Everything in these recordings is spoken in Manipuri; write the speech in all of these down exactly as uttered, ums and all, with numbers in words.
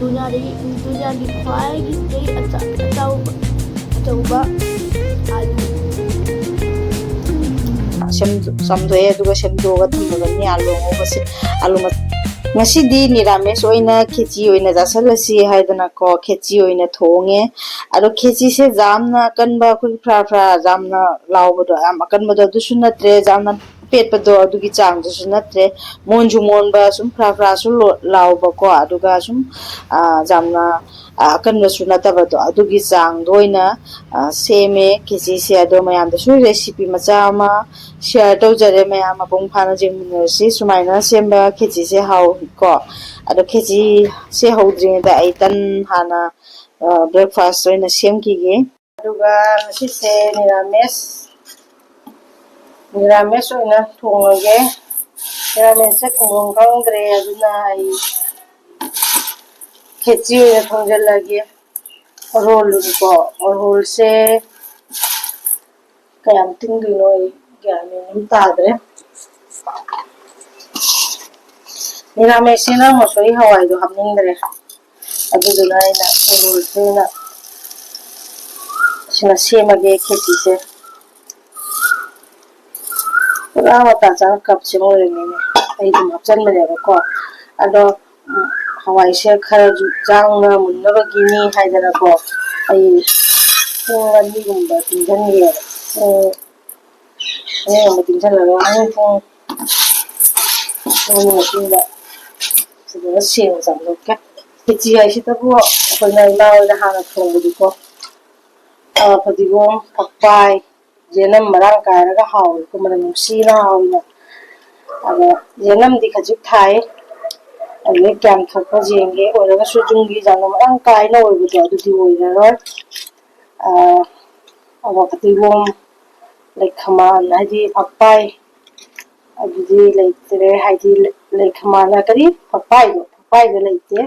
ꯗꯨꯅꯤꯌꯥꯗꯒꯤ, ꯗꯨꯅꯤꯌꯥꯒꯤ ꯈ꯭ꯋꯥꯏꯗꯒꯤ ꯑꯆ-, ꯑꯆꯧꯕ, ꯑꯆꯧꯕ ꯑꯥꯂꯨ꯫ ꯁꯦꯝ-, ꯆꯥꯝꯊꯣꯛꯑꯦ, ꯑꯗꯨꯒ ꯁꯦꯝꯗꯣꯛꯑꯒ ꯊꯝꯃꯕꯅꯤ ꯑꯥꯂꯨ ꯑꯉꯧꯕꯁꯦ꯫ ꯑꯥꯂꯨ ꯃ-, ꯉꯁꯤꯗꯤ ꯅꯤꯔꯥꯃꯤꯁ ꯑꯣꯏꯅ ꯈꯦꯆꯤ ꯑꯣꯏꯅ ꯆꯥꯁꯤꯜꯂꯁꯤ ꯍꯥꯏꯗꯅꯀꯣ, ꯈꯦꯆꯤ ꯑꯣꯏꯅ ꯊꯣꯡꯉꯦ꯫ ꯑꯗꯣ ꯈꯦꯆꯤꯁꯦ ꯌꯥꯝꯅ ꯑꯀꯟꯕ, ꯑꯩꯈꯣꯏꯒꯤ ꯐ꯭ꯔꯥ ꯐ꯭ꯔꯥ ꯌꯥꯝꯅ ꯂꯥꯎꯕꯗꯣ, ꯌꯥꯝ ꯑꯀꯟꯕꯗꯣ ꯑꯗꯨꯁꯨ ꯅꯠꯇ꯭ꯔꯦ, ꯌꯥꯝꯅ ꯄꯦꯠꯄꯗꯣ ꯑꯗꯨꯒꯤ ꯆꯥꯡꯗꯨꯁꯨ ꯅꯠꯇ꯭ꯔꯦ꯫ ꯃꯣꯟꯁꯨ ꯃꯣꯟꯕ, ꯁꯨꯝ ꯐ꯭ꯔꯥ ꯐ꯭ꯔꯥꯁꯨ ꯂꯣ-, ꯂꯥꯎꯕꯀꯣ, ꯑꯗꯨꯒ ꯁꯨꯝ, ꯑ, ꯌꯥꯝꯅ, ꯑ, ꯑꯀꯟꯕꯁꯨ ꯅꯠꯇꯕꯗꯣ, ꯑꯗꯨꯒꯤ ꯆꯥꯡꯗꯣ ꯑꯣꯏꯅ, ꯑ, ꯁꯦꯝꯃꯦ ꯈꯦꯆꯤꯁꯦ꯫ ꯑꯗꯣ ꯃꯌꯥꯝꯗꯁꯨ recipe ꯃꯆꯥ ꯑꯃ share ꯇꯧꯖꯔꯦ, ꯃꯌꯥꯝ ꯃꯄꯨꯡ ꯐꯥꯅ ꯌꯦꯡꯃꯤꯟꯅꯔꯁꯤ꯫ ꯁꯨꯃꯥꯏꯅ ꯁꯦꯝꯕ ꯈꯦꯆꯤꯁꯦ ꯍꯥꯎꯏꯀꯣ꯫ ꯑꯗꯣ ꯈꯦꯆꯤꯁꯦ ꯍꯧꯗ꯭ꯔꯤꯉꯩꯗ ꯑꯩ ꯇꯟ ꯍꯥꯟꯅ, ꯑ, breakfast ꯑꯣꯏꯅ ꯁꯦꯝꯈꯤꯒꯦ꯫ ꯑꯗꯨꯒ ꯉꯁꯤꯁꯦ ꯅꯤꯔꯥꯃꯤꯁ, ꯅꯤꯔꯥꯃꯤꯁ ꯑꯣꯏꯅ ꯊꯣꯡꯉꯒꯦ꯫ ꯅꯤꯔꯥꯃꯤꯁꯁꯦ ꯊꯣꯡꯐꯝ ꯈꯪꯗ꯭ꯔꯦ, ꯑꯗꯨꯅ ꯑꯩ ꯈꯦꯆꯤ ꯑꯣꯏꯅ ꯊꯣꯡꯖꯤꯜꯂꯒꯦ꯫ ꯑꯣꯔꯣꯜꯗꯨꯅꯤꯀꯣ, ꯑꯣꯔꯣꯜꯁꯦ ꯀꯌꯥꯝ ꯇꯤꯡꯗꯣꯏꯅꯣ ꯑꯩ ꯒ꯭ꯌꯥꯟ ꯃꯦꯟ ꯑꯃ ꯇꯥꯗ꯭ꯔꯦ꯫ ꯅꯤꯔꯥꯃꯤꯁꯁꯤꯅ ꯃꯁꯣꯔꯤ ꯍꯋꯥꯏꯗꯣ ꯍꯥꯞꯅꯤꯡꯗ꯭ꯔꯦ, ꯑꯗꯨꯗꯨꯅ ꯑꯩꯅ ꯑꯣꯔꯣꯜꯁꯦ ꯑꯣꯏꯅ ꯁꯤꯅ ꯁꯦꯝꯃꯒꯦ ꯈꯦꯆꯤꯁꯦ꯫ ꯄꯨꯔꯥ ꯃꯇꯥ ꯆꯥꯅ ꯀꯞꯁꯦ ꯑꯣꯏꯔꯝꯃꯤꯅꯦ꯫ ꯑꯩ ꯑꯗꯨꯝ ꯍꯥꯞꯆꯟꯕꯅꯦꯕꯀꯣ꯫ ꯑꯗꯣ, ꯎꯝ, ꯍꯋꯥꯏꯁꯦ ꯈꯔꯁꯨ ꯌꯥꯡꯅ ꯃꯨꯟꯅꯕꯒꯤꯅꯤ ꯍꯥꯏꯗꯅꯀꯣ, ꯑꯩ ꯄꯨꯡ ꯑꯅꯤꯒꯨꯝꯕ ꯇꯤꯡꯁꯤꯟꯒꯦꯕ꯫ ꯄꯨꯡ ꯑꯅꯤꯒꯨꯝꯕ ꯇꯤꯡꯁꯤꯜꯂꯒ ꯍꯣꯔꯦꯟ ꯄꯨꯡ ꯄꯨꯡ ꯑꯅꯤ ꯃꯇꯨꯡꯗ ꯐꯖꯅ ꯁꯦꯡꯅ ꯆꯥꯝꯊꯣꯛꯀꯦ꯫ ꯈꯦꯆꯤ ꯍꯥꯏꯁꯤꯗꯕꯨ ꯑꯩꯈꯣꯏꯅ ꯏꯃꯥ ꯍꯣꯏꯅ ꯍꯥꯟꯅ ꯊꯣꯡꯕꯗꯤꯀꯣ, ꯑ, ꯐꯗꯤꯒꯣꯝ, ꯐꯛꯄꯥꯏ, ꯌꯦꯅꯝ ꯃꯔꯥꯡ ꯀꯥꯏꯔꯒ ꯍꯥꯎꯋꯦꯀꯣ, ꯃꯅꯝ ꯅꯨꯡꯁꯤꯅ ꯍꯥꯎꯋꯦꯅ꯫ ꯑꯗꯣ ꯌꯦꯅꯝꯗꯤ ꯈꯖꯤꯛ ꯊꯥꯏ, ꯑꯗꯨꯗꯩ ꯀꯌꯥꯝ ꯊꯣꯛꯄ ꯌꯦꯡꯒꯦ꯫ ꯑꯣꯏꯔꯒꯁꯨ ꯌꯨꯝꯒꯤ ꯌꯥꯝꯅ ꯃꯔꯥꯡ ꯀꯥꯏꯅ ꯑꯣꯏꯕꯗꯣ ꯑꯗꯨꯗꯤ ꯑꯣꯏꯔꯔꯣꯏ꯫ ꯑ, ꯑꯗꯣ ꯐꯗꯤꯒꯣꯝ, ꯂꯩꯈꯃꯥꯟ, ꯍꯥꯏꯗꯤ ꯐꯛꯄꯥꯏ, ꯑꯗꯨꯗꯤ ꯂꯩꯇ꯭ꯔꯦ, ꯍꯥꯏꯗꯤ ꯂꯩ-, ꯂꯩꯈꯃꯥꯟ ꯀꯔꯤ? ꯐꯛꯄꯥꯏꯗꯣ, ꯐꯛꯄꯥꯏꯗꯣ ꯂꯩꯇꯦ꯫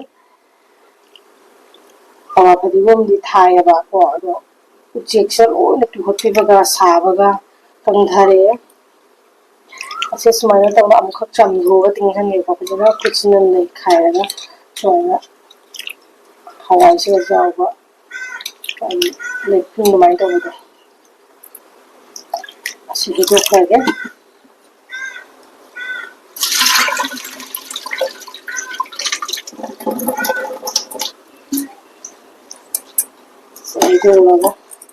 ꯑ, ꯐꯗꯤꯒꯣꯝꯗꯤ ꯊꯥꯏꯌꯦꯕ ꯀꯣ, ꯑꯗꯣ ꯎꯆꯦꯛꯁꯦ ꯂꯣꯏꯅ ꯇꯨꯈꯠꯈꯤꯕꯒ ꯁꯥꯕꯒ ꯀꯪꯊꯔꯛꯑꯦ꯫ ꯑꯁꯤ ꯁꯨꯃꯥꯏꯅ ꯇꯧꯔꯒ ꯑꯃꯨꯛꯈꯛ ꯆꯥꯝꯊꯣꯛꯑꯒ ꯇꯤꯡꯍꯟꯒꯦꯀꯣ꯫ ꯐꯖꯅ ꯈꯨꯠꯁꯤꯅ ꯅꯩꯈꯥꯏꯔꯒ ꯁꯨꯃꯥꯏꯅ ꯍꯋꯥꯏꯁꯤꯒ ꯌꯥꯎꯕ ꯂꯩꯄꯨꯡ ꯑꯗꯨꯃꯥꯏꯅ ꯇꯧꯕꯗꯣ ꯑꯁꯤ ꯍꯩꯗꯣꯛꯈ꯭ꯔꯒꯦ꯫ ꯁꯤ ꯍꯩꯗꯣꯛꯂꯒ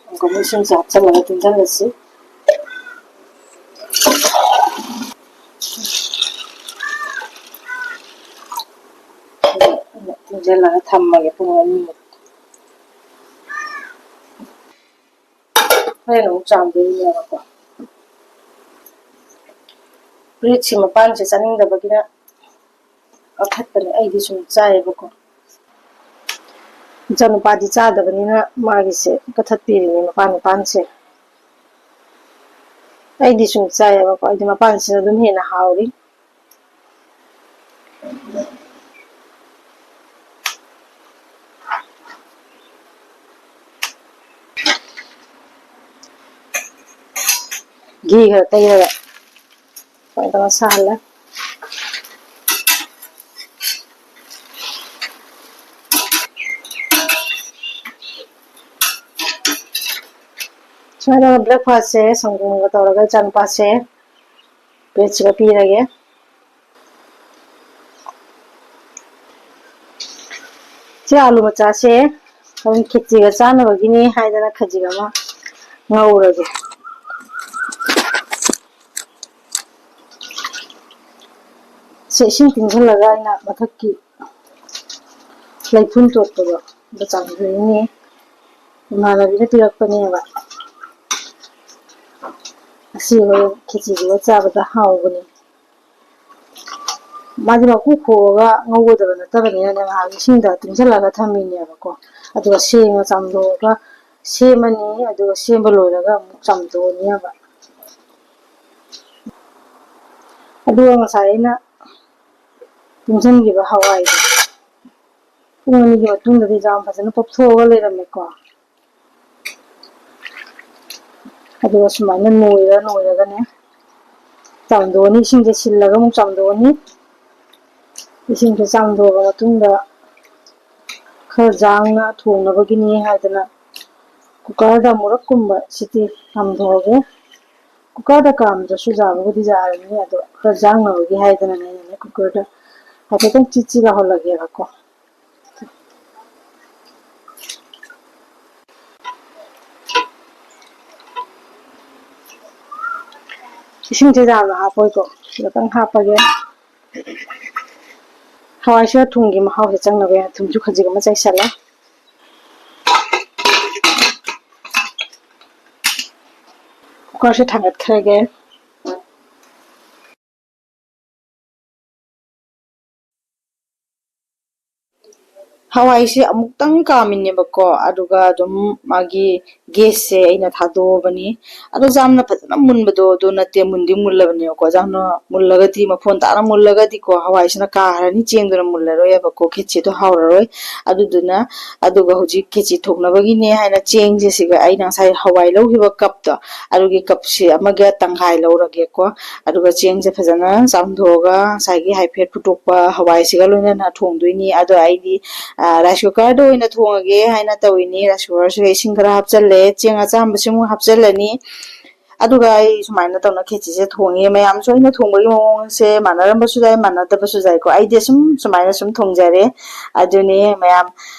ꯑꯃꯨꯛꯀ ꯑꯃꯨꯛ ꯏꯁꯤꯡꯁꯦ ꯍꯥꯞꯆꯤꯜꯂꯒ ꯇꯤꯡꯁꯤꯜꯂꯁꯤ꯫ ꯇꯤꯡꯁꯤꯜꯂꯒ ꯊꯝꯃꯒꯦ ꯄꯨꯡ ꯑꯅꯤꯃꯨꯛ꯫ ꯍꯣꯔꯦꯟ ꯑꯃꯨꯛ ꯆꯥꯝꯗꯣꯏꯅꯦꯕꯀꯣ꯫ ꯕ꯭ꯔꯦꯗꯁꯤ ꯃꯄꯥꯟꯁꯦ ꯆꯥꯅꯤꯡꯗꯕꯒꯤꯅ ꯀꯛꯊꯠꯄꯅꯦ꯫ ꯑꯩꯗꯤ ꯁꯨꯝ ꯆꯥꯏꯌꯦꯕꯀꯣ꯫ ꯏꯆꯥꯅꯨꯄꯥꯗꯤ ꯆꯥꯗꯕꯅꯤꯅ ꯃꯥꯒꯤꯁꯦ ꯀꯛꯊꯠꯄꯤꯔꯤꯅꯦ, ꯃꯄꯥꯟ ꯃꯄꯥꯟꯁꯦ꯫ ꯑꯩꯗꯤ ꯁꯨꯝ ꯆꯥꯏꯌꯦꯕꯀꯣ, ꯑꯩꯗꯤ ꯃꯄꯥꯟꯁꯤꯅ ꯑꯗꯨꯝ ꯍꯦꯟꯅ ꯍꯥꯎꯔꯤ꯫ ꯘꯤ ꯈꯔ ꯇꯩꯔꯒ ꯁꯨꯃꯥꯏꯅ ꯇꯧꯔ ꯁꯥꯍꯜꯂꯦ꯫ ꯁꯨꯃꯥꯏꯅ ꯇꯧꯔꯒ breakfastꯁꯦ ꯁꯪꯒꯣꯝꯒ ꯇꯧꯔꯒ ꯏꯆꯥꯅꯨꯄꯥꯁꯦ ꯕ꯭ꯔꯦꯗꯁꯤꯒ ꯄꯤꯔꯒꯦ꯫ ꯁꯤ ꯑꯥꯂꯨ ꯃꯆꯥꯁꯦ ꯍꯣꯔꯦꯟ ꯈꯦꯆꯤꯒ ꯆꯥꯅꯕꯒꯤꯅꯤ ꯍꯥꯏꯗꯅ ꯈꯖꯤꯛ ꯑꯃ ꯉꯧꯔꯒꯦ꯫ ꯁꯦ ꯏꯁꯤꯡ ꯇꯤꯡꯁꯤꯜꯂꯒ ꯑꯩꯅ ꯃꯊꯛꯀꯤ ꯂꯩꯐꯨꯟ ꯇꯣꯠꯄꯗꯣ ꯑꯗꯨ ꯆꯥꯝꯊꯣꯛꯏꯅꯦ꯫ ꯏꯃꯥꯟꯅꯕꯤꯅ ꯄꯤꯔꯛꯄꯅꯦꯕ꯫ ꯑꯁꯤ ꯍꯣꯔꯦꯟ ꯈꯦꯆꯤꯗꯨꯒ ꯆꯥꯕꯗ ꯍꯥꯎꯕꯅꯦ꯫ ꯃꯥꯗꯤ ꯃꯀꯨ ꯈꯣꯛꯑꯒ ꯉꯧꯒꯗꯕ ꯅꯠꯇꯕꯅꯤꯅꯅꯦ, ꯉꯥꯏꯍꯥꯛ ꯏꯁꯤꯡꯗ ꯇꯤꯡꯁꯤꯜꯂꯒ ꯊꯝꯃꯤꯅꯦꯕꯀꯣ꯫ ꯑꯗꯨꯒ ꯁꯦꯡꯅ ꯆꯥꯝꯊꯣꯛꯑꯒ ꯁꯦꯝꯃꯅꯤ, ꯑꯗꯨꯒ ꯁꯦꯝꯕ ꯂꯣꯏꯔꯒ ꯑꯃꯨꯛ ꯆꯥꯝꯊꯣꯛꯑꯅꯦꯕ꯫ ꯑꯗꯨꯒ ꯉꯁꯥꯏ ꯑꯩꯅ ꯇꯤꯡꯁꯤꯟꯈꯤꯕ ꯍꯋꯥꯏꯗꯣ ꯄꯨꯡ ꯑꯅꯤꯒꯤ ꯃꯇꯨꯡꯗꯗꯤ ꯌꯥꯝ ꯐꯖꯅ ꯄꯣꯞꯊꯣꯛꯑꯒ ꯂꯩꯔꯝꯃꯦꯀꯣ꯫ ꯑꯗꯨꯒ ꯁꯨꯃꯥꯏꯅ ꯅꯣꯏꯔ ꯅꯣꯏꯔꯒꯅꯦ ꯆꯥꯝꯊꯣꯛꯑꯅꯤ꯫ ꯏꯁꯤꯡꯁꯦ ꯁꯤꯜꯂꯒ ꯑꯃꯨꯛ ꯆꯥꯝꯊꯣꯛꯑꯅꯤ꯫ ꯏꯁꯤꯡꯁꯦ ꯆꯥꯝꯊꯣꯛꯑꯕ ꯃꯇꯨꯡꯗ ꯈꯔ ꯌꯥꯡꯅ ꯊꯣꯡꯅꯕꯒꯤꯅꯤ ꯍꯥꯏꯗꯅ ꯀꯨꯀꯔꯗ ꯑꯃꯨꯔꯛꯀꯨꯝꯕ ꯁꯤꯇꯤ ꯀꯥꯝꯊꯣꯛꯑꯒꯦ꯫ ꯀꯨꯀꯔꯗ ꯀꯥꯝꯗ꯭ꯔꯁꯨ ꯌꯥꯕꯕꯨꯗꯤ ꯌꯥꯔꯅꯤ, ꯑꯗꯣ ꯈꯔ ꯌꯥꯡꯅꯕꯒꯤ ꯍꯥꯏꯗꯅꯅꯦ ꯑꯩꯅꯅꯦ ꯀꯨꯀꯔꯗ ꯍꯥꯏꯐꯦꯠꯇꯪ ꯆꯤꯠ ꯆꯤꯠ ꯂꯥꯎꯍꯜꯂꯒꯦꯕꯀꯣ꯫ ꯏꯁꯤꯡꯁꯦ ꯌꯥꯝꯅ ꯍꯥꯞꯄꯣꯏꯀꯣ, ꯈꯤꯇꯪ ꯍꯥꯞꯄꯒꯦ꯫ ꯍꯋꯥꯏꯁꯤꯒ ꯊꯨꯝꯒꯤ ꯃꯍꯥꯎꯁꯦ ꯆꯪꯅꯕ ꯊꯨꯝꯁꯨ ꯈꯖꯤꯛ ꯑꯃ ꯆꯥꯏꯁꯜꯂꯦ꯫ ꯀꯨꯀꯔꯁꯦ ꯊꯥꯡꯒꯠꯈ꯭ꯔꯒꯦ꯫ ꯍꯋꯥꯏꯁꯦ ꯑꯃꯨꯛꯇꯪ ꯀꯥꯝꯃꯤꯅꯦꯕꯀꯣ, ꯑꯗꯨꯒ ꯑꯗꯨꯝ ꯃꯥꯒꯤ ꯒꯦꯁꯁꯦ ꯑꯩꯅ ꯊꯥꯗꯣꯛꯑꯕꯅꯤ꯫ ꯑꯗꯣ ꯌꯥꯝꯅ ꯐꯖꯅ ꯃꯨꯟꯕꯗꯣ ꯑꯗꯨ ꯅꯠꯇꯦ, ꯃꯨꯟꯗꯤ ꯃꯨꯜꯂꯕꯅꯦꯕꯀꯣ꯫ ꯌꯥꯝꯅ ꯃꯨꯜꯂꯒꯗꯤ, ꯃꯐꯣꯟ ꯇꯥꯅ ꯃꯨꯜꯂꯒꯗꯤꯀꯣ, ꯍꯋꯥꯏꯁꯤꯅ ꯀꯥꯈ꯭ꯔꯅꯤ, ꯆꯦꯡꯗꯨꯅ ꯃꯨꯜꯂꯔꯣꯏꯕꯀꯣ, ꯈꯦꯆꯤꯗꯣ ꯍꯥꯎꯔꯔꯣꯏ꯫ ꯑꯗꯨꯗꯨꯅ, ꯑꯗꯨꯒ ꯍꯧꯖꯤꯛ ꯈꯦꯆꯤ ꯊꯣꯡꯅꯕꯒꯤꯅꯦ ꯍꯥꯏꯅ ꯆꯦꯡꯁꯦ ꯁꯤꯒ ꯑꯩꯅ ꯉꯁꯥꯏ ꯍꯋꯥꯏ ꯂꯧꯈꯤꯕ ꯀꯞꯇꯣ, ꯑꯗꯨꯒꯤ ꯀꯞꯁꯤ ꯑꯃꯒ ꯇꯪꯈꯥꯏ ꯂꯧꯔꯒꯦꯀꯣ꯫ ꯑꯗꯨꯒ ꯆꯦꯡꯁꯦ ꯐꯖꯅ ꯆꯥꯝꯊꯣꯛꯑꯒ ꯉꯁꯥꯏꯒꯤ ꯍꯥꯏꯐꯦꯠ ꯐꯨꯠꯇꯣꯛꯄ ꯍꯋꯥꯏꯁꯤꯒ ꯂꯣꯏꯅꯅ ꯊꯣꯡꯗꯣꯏꯅꯤ꯫ ꯑꯗꯣ ꯑꯩꯗꯤ, ꯑ, rice cookerꯗ ꯑꯣꯏꯅ ꯊꯣꯡꯉꯒꯦ ꯍꯥꯏꯅ ꯇꯧꯔꯤꯅꯤ꯫ Rice cookerꯁꯤꯒ ꯏꯁꯤꯡ ꯈꯔ ꯍꯥꯞꯆꯜꯂꯦ, ꯆꯦꯡ ꯑꯆꯥꯝꯕꯁꯤ ꯑꯃꯨꯛ ꯍꯥꯞꯆꯜꯂꯅꯤ꯫ ꯑꯗꯨꯒ ꯑꯩ ꯁꯨꯃꯥꯏꯅ ꯇꯧꯅ ꯈꯦꯆꯤꯁꯦ ꯊꯣꯡꯉꯦ꯫ ꯃꯌꯥꯝꯁꯨ ꯑꯩꯅ ꯊꯣꯡꯕꯒꯤ ꯃꯑꯣꯡꯁꯦ ꯃꯥꯟꯅꯔꯝꯕꯁꯨ ꯌꯥꯏ, ꯃꯥꯟꯅꯗꯕꯁꯨ ꯌꯥꯏꯀꯣ꯫ ꯑꯩꯗꯤ ꯑꯁꯨꯝ ꯁꯨꯃꯥꯏꯅ ꯁꯨꯝ ꯊꯣꯡꯖꯔꯦ꯫ ꯑꯗꯨꯅꯦ ꯃꯌꯥꯝ,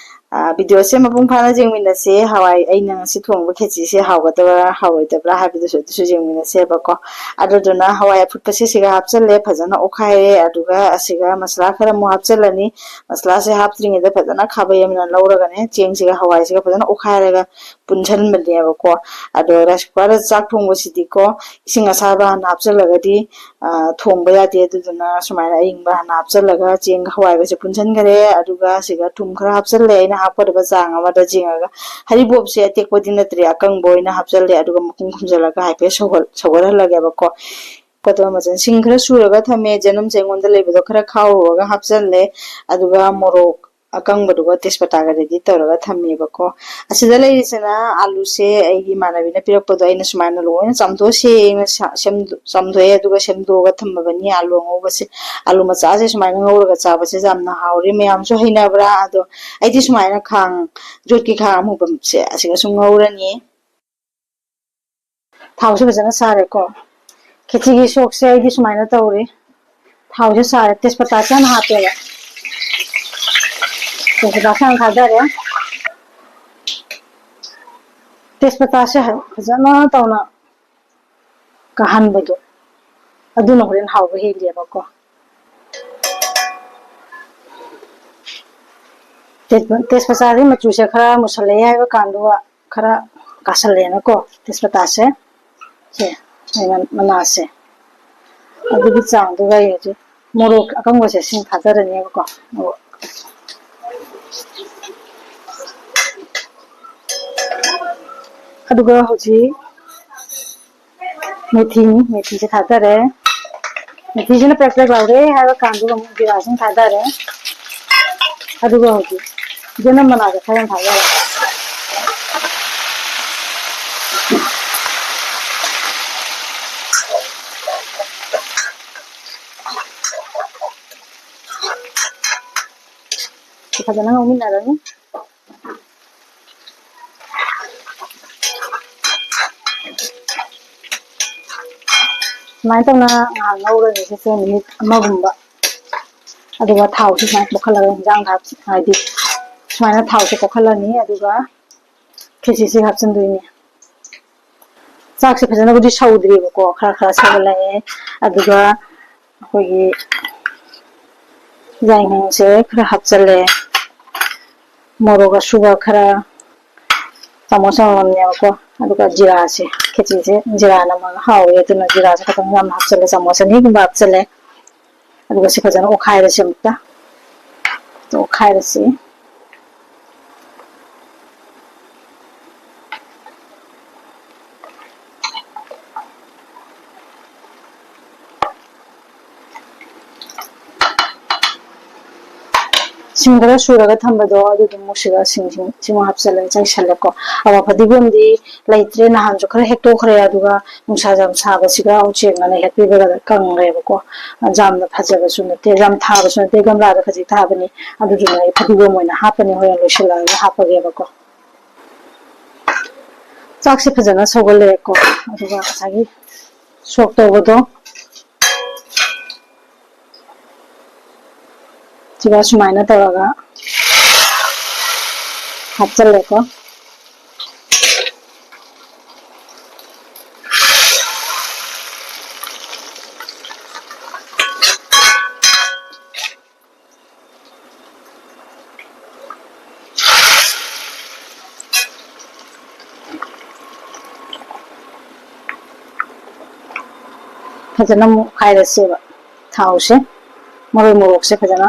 ꯑ, videoꯁꯦ ꯃꯄꯨꯡ ꯐꯥꯅ ꯌꯦꯡꯃꯤꯟꯅꯁꯦ꯫ ꯍꯋꯥꯏ ꯑꯩꯅ ꯉꯁꯤ ꯊꯣꯡꯕ ꯈꯦꯆꯤꯁꯦ ꯍꯥꯎꯒꯗꯕ꯭ꯔꯥ ꯍꯥꯎꯔꯣꯏꯗꯕ꯭ꯔꯥ ꯍꯥꯏꯕꯗꯨꯁꯨ ꯑꯗꯨꯁꯨ ꯌꯦꯡꯃꯤꯟꯅꯁꯦꯕꯀꯣ꯫ ꯑꯗꯨꯗꯨꯅ ꯍꯋꯥꯏ ꯑꯐꯨꯠꯄꯁꯦ ꯁꯤꯒ ꯍꯥꯞꯆꯜꯂꯦ, ꯐꯖꯅ ꯑꯣꯠꯈꯥꯏꯔꯦ꯫ ꯑꯗꯨꯒ ꯑꯁꯤꯒ ꯃꯁꯂꯥ ꯈꯔ ꯑꯃꯨꯛ ꯍꯥꯞꯆꯜꯂꯅꯤ꯫ ꯃꯁꯂꯥꯁꯦ ꯍꯥꯞꯇ꯭ꯔꯤꯉꯩꯗ ꯐꯖꯅ ꯈꯥꯕꯩ ꯑꯃꯅ ꯂꯧꯔꯒꯅꯦ, ꯆꯦꯡꯁꯤꯒ ꯍꯋꯥꯏꯁꯤꯒ ꯐꯖꯅ ꯑꯣꯠꯈꯥꯏꯔꯒ ꯄꯨꯟꯁꯟꯕꯅꯦꯕꯀꯣ꯫ ꯑꯗꯣ rice cookerꯗ ꯆꯥꯛ ꯊꯣꯡꯕꯁꯤꯗꯤꯀꯣ, ꯏꯁꯤꯡ ꯑꯁꯥꯕ ꯍꯥꯟꯅ ꯍꯥꯞꯆꯜꯂꯒꯗꯤ, ꯑ, ꯊꯣꯡꯕ ꯌꯥꯗꯦ꯫ ꯑꯗꯨꯗꯨꯅ ꯁꯨꯃꯥꯏꯅ ꯑꯏꯪꯕ ꯍꯥꯟꯅ ꯍꯥꯞꯆꯜꯂꯒ ꯆꯦꯡꯒ ꯍꯋꯥꯏꯒꯁꯦ ꯄꯨꯟꯁꯟꯈꯔꯦ꯫ ꯑꯗꯨꯒ ꯁꯤꯒ ꯊꯨꯝ ꯈꯔ ꯍꯥꯞꯆꯜꯂꯦ, ꯑꯩꯅ ꯍꯥꯞꯀꯗꯕ ꯆꯥꯡ ꯑꯃꯗ ꯌꯦꯡꯉꯒ꯫ ꯍꯔꯤꯕꯣꯞꯁꯦ ꯑꯇꯦꯛꯄꯗꯤ ꯅꯠꯇ꯭ꯔꯦ, ꯑꯀꯪꯕ ꯑꯣꯏꯅ ꯍꯥꯞꯆꯜꯂꯦ꯫ ꯑꯗꯨꯒ ꯃꯈꯨꯝ ꯈꯨꯝꯖꯤꯜꯂꯒ ꯍꯥꯏꯐꯦꯠ ꯁꯧꯒꯠ-, ꯁꯧꯒꯠꯍꯜꯂꯒꯦꯕꯀꯣ꯫ ꯀꯣꯇꯣꯟ ꯃꯆꯜ ꯁꯤꯡ ꯈꯔ ꯁꯨꯔꯒ ꯊꯝꯃꯦ꯫ ꯆꯅꯝꯁꯦ ꯑꯩꯉꯣꯟꯗ ꯂꯩꯕꯗꯣ ꯈꯔ ꯈꯥꯎꯔꯨꯔꯒ ꯍꯥꯞꯆꯜꯂꯦ꯫ ꯑꯗꯨꯒ ꯃꯣꯔꯣꯛ ꯑꯀꯪꯕꯗꯨꯒ ꯇꯦꯖꯄꯇꯥꯒ ready ꯇꯧꯔꯒ ꯊꯝꯃꯦꯕꯀꯣ꯫ ꯑꯁꯤꯗ ꯂꯩꯔꯤꯁꯤꯅ ꯑꯥꯂꯨꯁꯦ ꯑꯩꯒꯤ ꯏꯃꯥꯟꯅꯕꯤꯅ ꯄꯤꯔꯛꯄꯗꯣ ꯑꯩꯅ ꯁꯨꯃꯥꯏꯅ ꯂꯣꯏꯅ ꯆꯥꯝꯊꯣꯛꯑ ꯁꯦꯡꯅ ꯁꯦꯝ-, ꯆꯥꯝꯊꯣꯛꯑꯦ, ꯑꯗꯨꯒ ꯁꯦꯝꯗꯣꯛꯑꯒ ꯊꯝꯃꯕꯅꯤ꯫ ꯑꯥꯂꯨ ꯑꯉꯧꯕꯁꯦ, ꯑꯥꯂꯨ ꯃꯆꯥꯁꯦ ꯁꯨꯃꯥꯏꯅ ꯉꯧꯔꯒ ꯆꯥꯕꯁꯦ ꯌꯥꯝꯅ ꯍꯥꯎꯔꯤ꯫ ꯃꯌꯥꯝꯁꯨ ꯍꯩꯅꯕ꯭ꯔꯥ? ꯑꯗꯣ ꯑꯩꯗꯤ ꯁꯨꯃꯥꯏꯅ ꯈꯥꯡ, ꯌꯣꯠꯀꯤ ꯈꯥꯡ ꯑꯃꯨꯕꯁꯦ ꯑꯁꯤꯒꯁꯨ ꯉꯧꯔꯅꯤ꯫ ꯊꯥꯎꯁꯦ ꯐꯖꯅ ꯁꯥꯔꯦꯀꯣ꯫ ꯈꯦꯆꯤꯒꯤ ꯁꯣꯛꯁꯦ ꯑꯩꯗꯤ ꯁꯨꯃꯥꯏꯅ ꯇꯧꯔꯤ꯫ ꯊꯥꯎꯁꯦ ꯁꯥꯔꯦ, ꯇꯦꯖꯄꯇꯥꯁꯦ ꯍꯥꯟꯅ ꯍꯥꯞꯄꯦꯕ꯫ ꯇꯦꯖꯄꯇꯥꯁꯦ ꯍꯥꯟꯅ ꯊꯥꯗꯔꯦ꯫ ꯇꯦꯖꯄꯇꯥꯁꯦ ꯐꯖꯅ ꯇꯧꯅ ꯀꯥꯍꯟꯕꯗꯣ, ꯑꯗꯨꯅ ꯍꯣꯔꯦꯟ ꯍꯥꯎꯕ ꯍꯦꯜꯂꯦꯕꯀꯣ꯫ ꯇꯦꯖ-, ꯇꯦꯖꯄꯇꯥꯁꯦ ꯃꯆꯨꯁꯦ ꯈꯔ ꯃꯨꯁꯜꯂꯛꯑꯦ ꯍꯥꯏꯕ ꯀꯥꯟꯗꯨꯒ ꯈꯔ ꯀꯥꯁꯜꯂꯦꯅꯀꯣ, ꯇꯦꯖꯄꯇꯥꯁꯦ, ꯁꯦ, ꯃꯅꯥꯁꯦ, ꯑꯗꯨꯒꯤ ꯆꯥꯡꯗꯨꯒ ꯑꯩ ꯍꯧꯖꯤꯛ ꯃꯣꯔꯣꯛ ꯑꯀꯪꯕꯁꯦ ꯁꯤꯡ ꯊꯥꯗꯔꯅꯦꯕꯀꯣ꯫ ꯑꯗꯨꯒ ꯍꯧꯖꯤꯛ ꯃꯦꯊꯤꯅꯤ, ꯃꯦꯊꯤꯁꯦ ꯊꯥꯗꯔꯦ꯫ ꯃꯦꯊꯤꯁꯤꯅ ꯄ꯭ꯔꯦꯛ ꯄ꯭ꯔꯦꯛ ꯂꯥꯎꯔꯦ ꯍꯥꯏꯕ ꯀꯥꯟꯗꯨꯗ ꯑꯃꯨꯛ ꯖꯤꯔꯥꯁꯤꯡ ꯊꯥꯗꯔꯦ꯫ ꯑꯗꯨꯒ ꯍꯧꯖꯤꯛ ꯌꯦꯅꯝ ꯃꯅꯥꯁꯦ ꯈꯔ ꯌꯥꯝ ꯊꯥꯗꯔꯦ꯫ ꯁꯤ ꯐꯖꯅ ꯉꯧꯃꯤꯟꯅꯔꯅꯤ꯫ ꯁꯨꯃꯥꯏꯅ ꯇꯧꯅ ꯉꯥꯏꯍꯥꯛ ꯉꯧꯔꯅꯤ ꯁꯤꯁꯦ ꯃꯤꯅꯤꯠ ꯑꯃꯒꯨꯝꯕ꯫ ꯑꯗꯨꯒ ꯊꯥꯎꯁꯤ ꯁꯨꯃꯥꯏꯅ ꯄꯣꯛꯍꯜꯂꯒ ꯏꯟꯖꯥꯡꯗ ꯍꯥꯞ-, ꯍꯥꯏꯗꯤ ꯁꯨꯃꯥꯏꯅ ꯊꯥꯎꯁꯦ ꯄꯣꯛꯍꯜꯂꯅꯤ꯫ ꯑꯗꯨꯒ ꯈꯦꯆꯤꯁꯦ ꯍꯥꯞꯆꯤꯟꯗꯣꯏꯅꯤ꯫ ꯆꯥꯛꯁꯦ ꯐꯖꯅꯕꯨꯗꯤ ꯁꯧꯗ꯭ꯔꯤꯕꯀꯣ, ꯈꯔ ꯈꯔ ꯁꯧꯒꯠꯂꯛꯑꯦ꯫ ꯑꯗꯨꯒ ꯑꯩꯈꯣꯏꯒꯤ ꯌꯥꯏꯉꯪꯁꯦ ꯈꯔ ꯍꯥꯞꯆꯜꯂꯦ, ꯃꯣꯔꯣꯛ ꯑꯁꯨꯕ ꯈꯔ ꯆꯥꯃꯁ ꯑꯃꯃꯝꯅꯦꯕꯀꯣ, ꯑꯗꯨꯒ ꯖꯤꯔꯥꯁꯦ, ꯈꯦꯆꯤꯁꯦ ꯖꯤꯔꯥꯅ ꯃꯥꯡ ꯍꯥꯎꯋꯦ, ꯑꯗꯨꯅ ꯖꯤꯔꯥꯁꯦ ꯈꯤꯇꯪ ꯌꯥꯝ ꯍꯥꯞꯆꯜꯂꯦ, ꯆꯥꯃꯁ ꯑꯅꯤꯒꯨꯝꯕ ꯍꯥꯞꯆꯜꯂꯦ꯫ ꯑꯗꯨꯒ ꯁꯤ ꯐꯖꯅ ꯑꯣꯠꯈꯥꯏꯔꯁꯤ ꯑꯃꯨꯛꯇ꯫ ꯑꯣꯠꯈꯥꯏꯔꯁꯤ꯫ ꯁꯤꯡ ꯈꯔ ꯁꯨꯔꯒ ꯊꯝꯕꯗꯣ ꯑꯗꯨꯗꯨ ꯑꯃꯨꯛ ꯁꯤꯗ ꯁꯤꯡ, ꯁꯤꯡ, ꯁꯤꯃꯨꯛ ꯍꯥꯞꯆꯜꯂꯦ, ꯆꯥꯏꯁꯜꯂꯦꯀꯣ꯫ ꯑꯗꯨꯒ ꯐꯗꯤꯒꯣꯝꯗꯤ ꯂꯩꯇ꯭ꯔꯦ, ꯅꯍꯥꯟꯁꯨ ꯈꯔ ꯍꯦꯛꯇꯣꯛꯈ꯭ꯔꯦ, ꯑꯗꯨꯒ ꯅꯨꯡꯁꯥ ꯌꯥꯝ ꯁꯥꯕꯁꯤꯒ ꯎꯆꯦꯛꯅ ꯍꯦꯛꯄꯤꯕꯗ ꯀꯪꯈ꯭ꯔꯦꯕꯀꯣ꯫ ꯌꯥꯝꯅ ꯐꯖꯕꯁꯨ ꯅꯠꯇꯦ, ꯌꯥꯝ ꯊꯥꯕꯁꯨ ꯅꯠꯇꯦ, ꯒꯝꯂꯥꯗ ꯈꯖꯤꯛ ꯊꯥꯕꯅꯤ꯫ ꯑꯗꯨꯗꯨꯅ ꯑꯩ ꯐꯗꯤꯒꯣꯝ ꯑꯣꯏꯅ ꯍꯥꯞꯄꯅꯤ, ꯍꯣꯔꯦꯟ ꯂꯣꯏꯁꯤꯜꯂꯛꯑꯒ ꯍꯥꯞꯄꯒꯦꯕꯀꯣ꯫ ꯆꯥꯛꯁꯦ ꯐꯖꯅ ꯁꯧꯒꯠꯂꯛꯑꯦꯀꯣ꯫ ꯑꯗꯨꯒ ꯉꯁꯥꯏꯒꯤ ꯁꯣꯛ ꯇꯧꯕꯗꯣ ꯁꯤꯒ ꯁꯨꯃꯥꯏꯅ ꯇꯧꯔꯒ ꯍꯥꯞꯆꯜꯂꯦꯀꯣ꯫ ꯐꯖꯅ ꯑꯃꯨꯛ ꯈꯥꯏꯔꯁꯦꯕ ꯊꯥꯎꯁꯦ, ꯃꯔꯣꯏ ꯃꯣꯔꯣꯛꯁꯦ ꯐꯖꯅ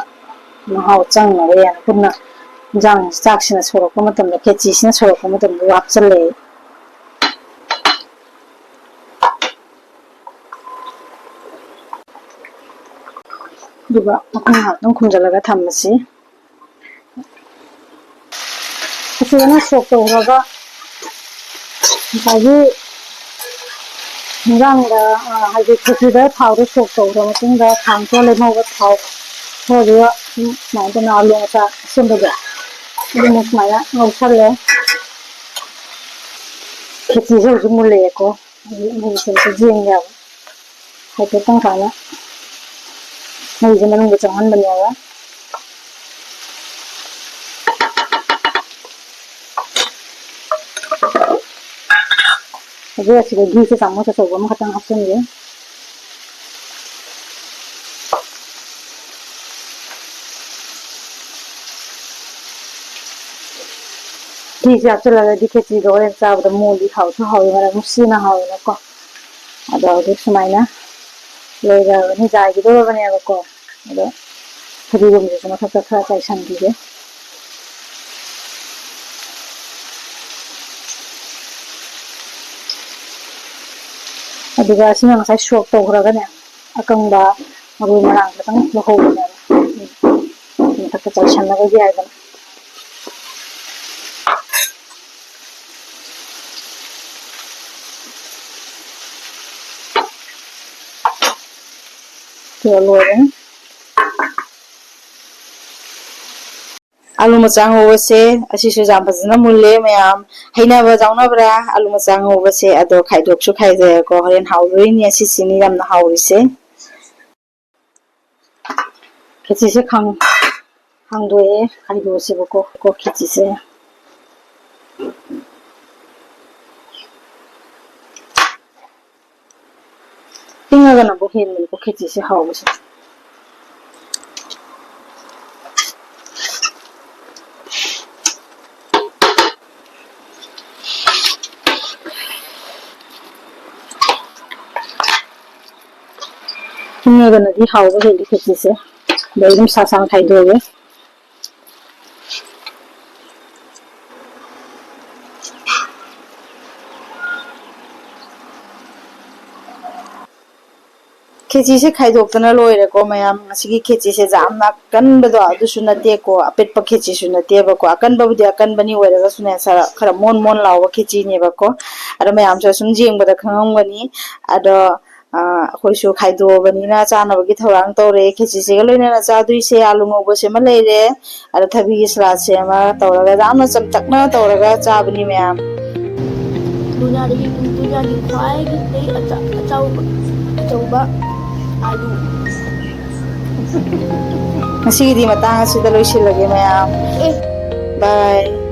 ꯃꯍꯥꯎ ꯆꯪꯅꯕ ꯌꯥꯅ ꯄꯨꯟꯅ ꯏꯟꯖꯥꯡ ꯆꯥꯛꯁꯤꯅ ꯁꯧꯔꯛꯄ ꯃꯇꯝꯗ, ꯈꯦꯆꯤꯁꯤꯅ ꯁꯧꯔꯛꯄ ꯃꯇꯝꯗ ꯍꯥꯞꯆꯜꯂꯦ꯫ ꯑꯗꯨꯒ ꯃꯈꯨꯝ ꯉꯥꯏꯍꯥꯛꯇꯪ ꯈꯨꯝꯖꯤꯜꯂꯒ ꯊꯝꯃꯁꯤ꯫ ꯐꯖꯅ ꯁꯣꯛ ꯇꯧꯈ꯭ꯔꯒ ꯉꯁꯥꯏꯒꯤ ꯏꯟꯖꯥꯡꯗ, ꯑ, ꯍꯥꯏꯗꯤ ꯈꯦꯆꯤꯗ ꯊꯥꯎꯗꯣ ꯁꯣꯛ ꯇꯧꯈ꯭ꯔ ꯃꯇꯨꯡꯗ ꯈꯥꯡ ꯈꯔ ꯂꯦꯝꯍꯧꯕ ꯊꯥꯎ ꯈꯔꯗꯨꯒ ꯁꯨꯝ ꯁꯨꯃꯥꯏꯅ ꯇꯧꯅ ꯑꯂꯨ ꯃꯆꯥ ꯑꯁꯦꯝꯕꯗꯣ ꯑꯗꯨꯅ ꯁꯨꯃꯥꯏꯅ ꯉꯧꯁꯜꯂꯦ꯫ ꯈꯦꯆꯤꯁꯦ ꯍꯧꯖꯤꯛ ꯃꯨꯜꯂꯛꯑꯦꯀꯣ꯫ ꯍꯧꯖꯤꯛ ꯃꯨꯟꯕꯁꯦ ꯑꯝꯇ ꯌꯦꯡꯒꯦꯕ꯫ ꯍꯥꯏꯐꯦꯠꯇꯪ ꯁꯨꯃꯥꯏꯅ ꯃꯩꯁꯦ ꯃꯅꯨꯡꯗ ꯆꯪꯍꯟꯕꯅꯦꯕ꯫ ꯍꯧꯖꯤꯛ ꯑꯁꯤꯗ ꯘꯤꯁꯦ ꯆꯥꯃꯁ ꯑꯆꯧꯕ ꯑꯃꯈꯛꯇꯪ ꯍꯥꯞꯆꯤꯟꯒꯦ꯫ ꯘꯤꯁꯦ ꯍꯥꯞꯆꯤꯜꯂꯒꯗꯤ ꯈꯦꯆꯤꯗꯣ ꯍꯣꯔꯦꯟ ꯆꯥꯕꯗ ꯃꯣꯜꯂꯤ, ꯍꯥꯎꯁꯨ ꯍꯥꯎꯋꯤ, ꯃꯅꯝ ꯅꯨꯡꯁꯤꯅ ꯍꯥꯎꯋꯦꯅꯀꯣ꯫ ꯑꯗꯣ ꯍꯧꯖꯤꯛ ꯁꯨꯃꯥꯏꯅ ꯂꯣꯏꯔꯕꯅꯤ, ꯌꯥꯏꯈꯤꯗꯧꯔꯕꯅꯦꯕꯀꯣ꯫ ꯑꯗꯣ ꯐꯗꯤꯒꯣꯝꯁꯤꯁꯨ ꯃꯊꯛꯇ ꯈꯔ ꯆꯥꯏꯁꯟꯕꯤꯒꯦ꯫ ꯑꯗꯨꯒ ꯁꯤꯅ ꯉꯁꯥꯏ ꯁꯣꯛ ꯇꯧꯈ꯭ꯔꯒꯅꯦ, ꯑꯀꯪꯕ ꯃꯔꯣꯏ ꯃꯔꯥꯡ ꯈꯤꯇꯪ ꯂꯧꯍꯧꯕꯅꯦꯕ꯫ ꯆꯥꯏꯁꯟꯅꯕꯒꯤ ꯍꯥꯏꯗꯅ꯫ ꯁꯤꯒ ꯂꯣꯏꯔꯦ꯫ ꯑꯥꯂꯨ ꯃꯆꯥ ꯉꯧꯕꯁꯦ ꯑꯁꯤꯁꯨ ꯌꯥꯝ ꯐꯖꯅ ꯃꯨꯜꯂꯦ ꯃꯌꯥꯝ꯫ ꯍꯩꯅꯕ ꯌꯥꯎꯅꯕ꯭ꯔꯥ ꯑꯥꯂꯨ ꯃꯆꯥ ꯉꯧꯕꯁꯦ? ꯑꯗꯣ ꯈꯥꯏꯗꯣꯛꯁꯨ ꯈꯥꯏꯖꯔꯦꯀꯣ, ꯍꯣꯔꯦꯟ ꯍꯥꯎꯗꯣꯏꯅꯤ꯫ ꯑꯁꯤꯁꯤꯅꯤ ꯌꯥꯝꯅ ꯍꯥꯎꯔꯤꯁꯦ꯫ ꯈꯦꯆꯤꯁꯦ ꯈꯥꯡ-, ꯍꯥꯡꯗꯣꯛꯑꯦ, ꯈꯥꯏꯗꯣꯛꯑꯁꯦꯕꯀꯣ, ꯀꯣ ꯈꯦꯆꯤꯁꯦ꯫ ꯏꯪꯉꯒꯅꯕꯨ ꯍꯦꯟꯕꯅꯤꯀꯣ ꯈꯦꯆꯤꯁꯦ ꯍꯥꯎꯕꯁꯦ꯫ ꯏꯪꯉꯒꯅꯗꯤ ꯍꯥꯎꯕ ꯍꯦꯜꯂꯤ ꯈꯦꯆꯤꯁꯦ꯫ ꯑꯗꯩ ꯑꯗꯨꯝ ꯁꯥ ꯁꯥꯡ ꯈꯥꯏꯗꯣꯛꯑꯒꯦ꯫ ꯈꯦꯆꯤꯁꯦ ꯈꯥꯏꯗꯣꯛꯇꯅ ꯂꯣꯏꯔꯦꯀꯣ ꯃꯌꯥꯝ꯫ ꯉꯁꯤꯒꯤ ꯈꯦꯆꯤꯁꯦ ꯌꯥꯝꯅ ꯑꯀꯟꯕꯗꯣ ꯑꯗꯨꯁꯨ ꯅꯠꯇꯦꯀꯣ, ꯑꯄꯤꯛꯄ ꯈꯦꯆꯤꯁꯨ ꯅꯠꯇꯦꯕꯀꯣ꯫ ꯑꯀꯟꯕꯕꯨꯗꯤ ꯑꯀꯟꯕꯅꯤ, ꯑꯣꯏꯔꯒꯁꯨꯅꯦ, ꯁꯔ-, ꯈꯔ ꯃꯣꯟ ꯃꯣꯟ ꯂꯥꯎꯕ ꯈꯦꯆꯤꯅꯦꯕꯀꯣ꯫ ꯑꯗꯣ ꯃꯌꯥꯝꯁꯨ ꯑꯁꯨꯝ ꯌꯦꯡꯕꯗ ꯈꯪꯉꯝꯒꯅꯤ꯫ ꯑꯗꯣ, ꯑ, ꯑꯩꯈꯣꯏꯁꯨ ꯈꯥꯏꯗꯣꯛꯑꯕꯅꯤꯅ ꯆꯥꯅꯕꯒꯤ ꯊꯧꯔꯥꯡ ꯇꯧꯔꯦ꯫ ꯈꯦꯆꯤꯁꯤꯒ ꯂꯣꯏꯅꯅ ꯆꯥꯗꯣꯏꯁꯦ ꯑꯥꯂꯨ ꯉꯧꯕꯁꯤꯃ ꯂꯩꯔꯦ, ꯑꯗ ꯊꯕꯤꯒꯤ ꯁꯂꯥꯠꯁꯦ ꯑꯃ ꯇꯧꯔꯒ, ꯌꯥꯝꯅ ꯆꯝꯇꯛꯅ ꯇꯧꯔꯒ ꯆꯥꯕꯅꯤ ꯃꯌꯥꯝ꯫ ꯗꯨꯅꯤꯌꯥꯗꯒꯤ, ꯗꯨꯅꯤꯌꯥꯒꯤ ꯈ꯭ꯋꯥꯏꯗꯒꯤ ꯑꯆ-, ꯑꯆꯧꯕ, ꯑꯆꯧꯕ ꯑꯥꯂꯨ꯫ ꯉꯁꯤꯒꯤꯗꯤ ꯃꯇꯥꯡ ꯑꯁꯤꯗ ꯂꯣꯏꯁꯤꯜꯂꯒꯦ ꯃꯌꯥꯝ꯫ ꯑꯦ꯫ Bye꯫